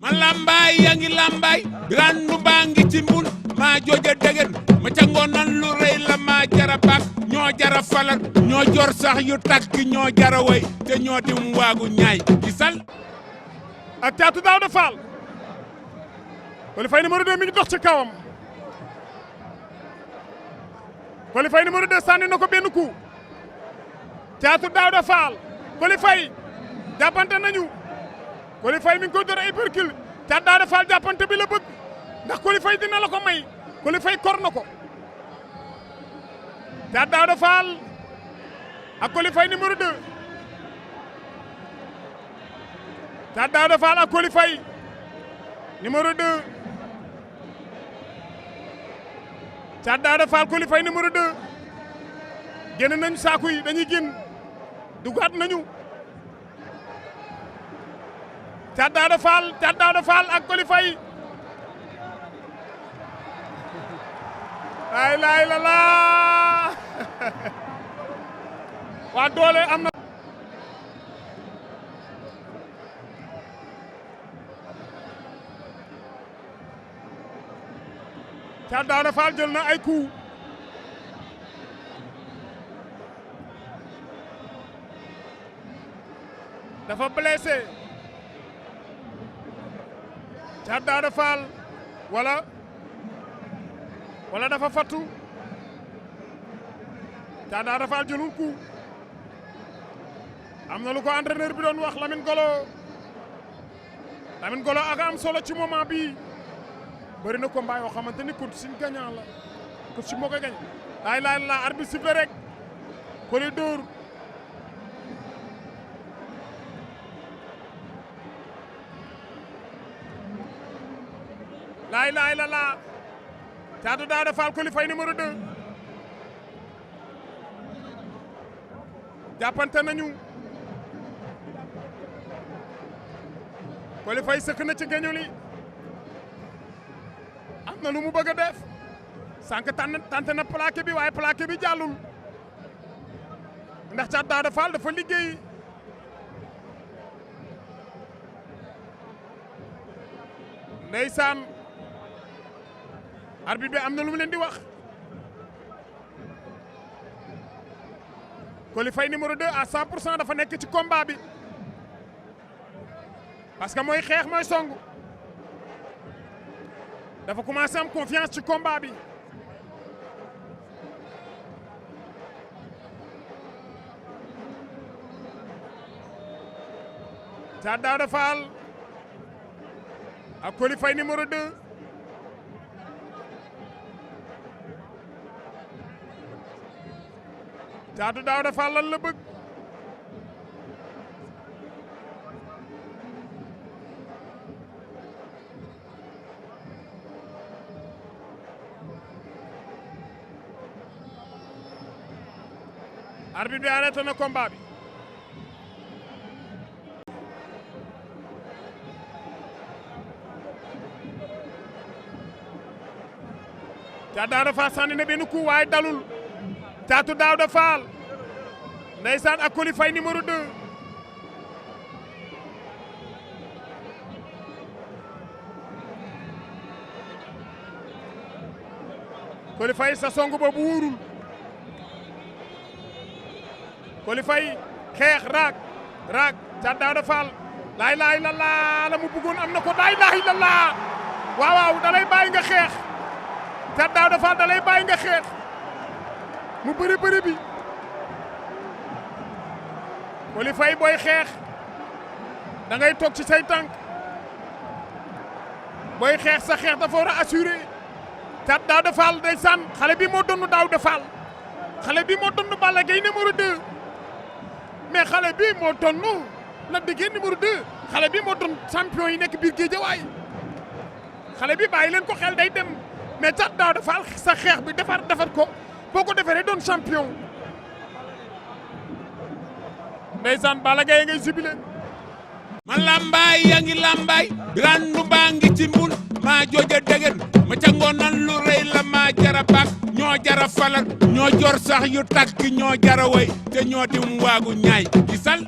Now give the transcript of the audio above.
ma lambaay yaa ngi lambaay randu baa ngi ci mbul maa jooja degen ma ca ngoonan lu rëy la maa jara baak ñoo jara falal ñoo jor sax yu takk ñoo jara way te ñoo dim waagu ñaay gisal ak Caatu Daawda Fall Coly Faye numéro 2 mi ngi dox ci kawam Coly Faye numéro 2 sànni na ko benn coup Caatu Daawda Fall Coly Faye jàppante nañu Coly Faye mi ngi koy door ay percule Caatu Daawda Fall jàppante bi la bëgg ndax Coly Faye dina la ko may Coly Faye kor na ko Caatu Daawda Fall ak Coly Faye numéro 2 Caatu Daawda Fall ak Coly Faye numéro 2 Caatu Daawda Fall Coly Faye numéro 2 génn nañu saaku yi dañuy génn dugaat nañu Caatu Daawda Fall ak Coly Faye laa ilaaha illallaah waa doole am na Caatu Daawda Fall jël na ay coup dafa blessé Caatu Daawda Fall wala dafa fattu Caatu Daawda Fall jëlul coup am na lu ko entraîneur bi doon wax Lamine Golo ak am solo ci moment bi bëri na combat yoo xamante ni coach si gagnant la coach si moo koy gagne laay la arbitre sifflé rek Coly dóor laay la Caatu Daawda Fall Coly Faye numéro 2 jàppante nañu Coly Faye sëkk na ci geño li am na lu mu bëgg a def sànq tànn na plaqué bi waaye plaqué bi jàllul ndax Caatu Daawda Fall dafa liggéey ndeysaan arbitre bi am na lu mu leen di wax Coly Faye numéro 2 à 100% dafa nekk ci combat bi parce que mooy xeex mooy song dafa commencé am confiance ci combat bi Caatu Daawda Fall ak Coly Faye numéro 2 Caatu Daawda Fall lan la bëgg arbitre bi arrêté na combat bi Caatu Daawda Fall sànni na benn coup waaye dalul Caatu Daawda Fall ndeysaan ak Coly Faye numéro 2 Coly Faye sa song boobu wóorul Coly Faye xeex raak Caatu Daawda Fall laa ilaaha illallaah la mu bëggoon am na ko laa ilaaha illallaah waaw da lay bàyyi nga xeex Caatu Daawda Fall da lay bàyyi nga xeex mu bëri bi Coly Faye booy xeex da ngay toog ci say tànk booy xeex sa xeex dafa war a assuré Caatu Daawda Fall day sànn xale bi moo doon Daawda Fall xale bi moo doon Balla Gaye numéro 2 mais xale bi moo doon Lac de Guiers numéro 2 xale bi moo doon champion yi nekk biir Géejawaay xale bi bàyyi leen ko xel day dem mais Caatu Daawda Fall sa xeex bi defar ko boo ko defaree doon champion ndeysaan Balla Gaye ngay jubilé ma lambaay yaa ngi lambaay randu baa ngi ci mbul maa jooja degen ma ca ngoonan lu rëy la maa jara baak ñoo jara falal ñoo jor sax yu takk ñoo jara way te ñoo dim waagu ñaay gisal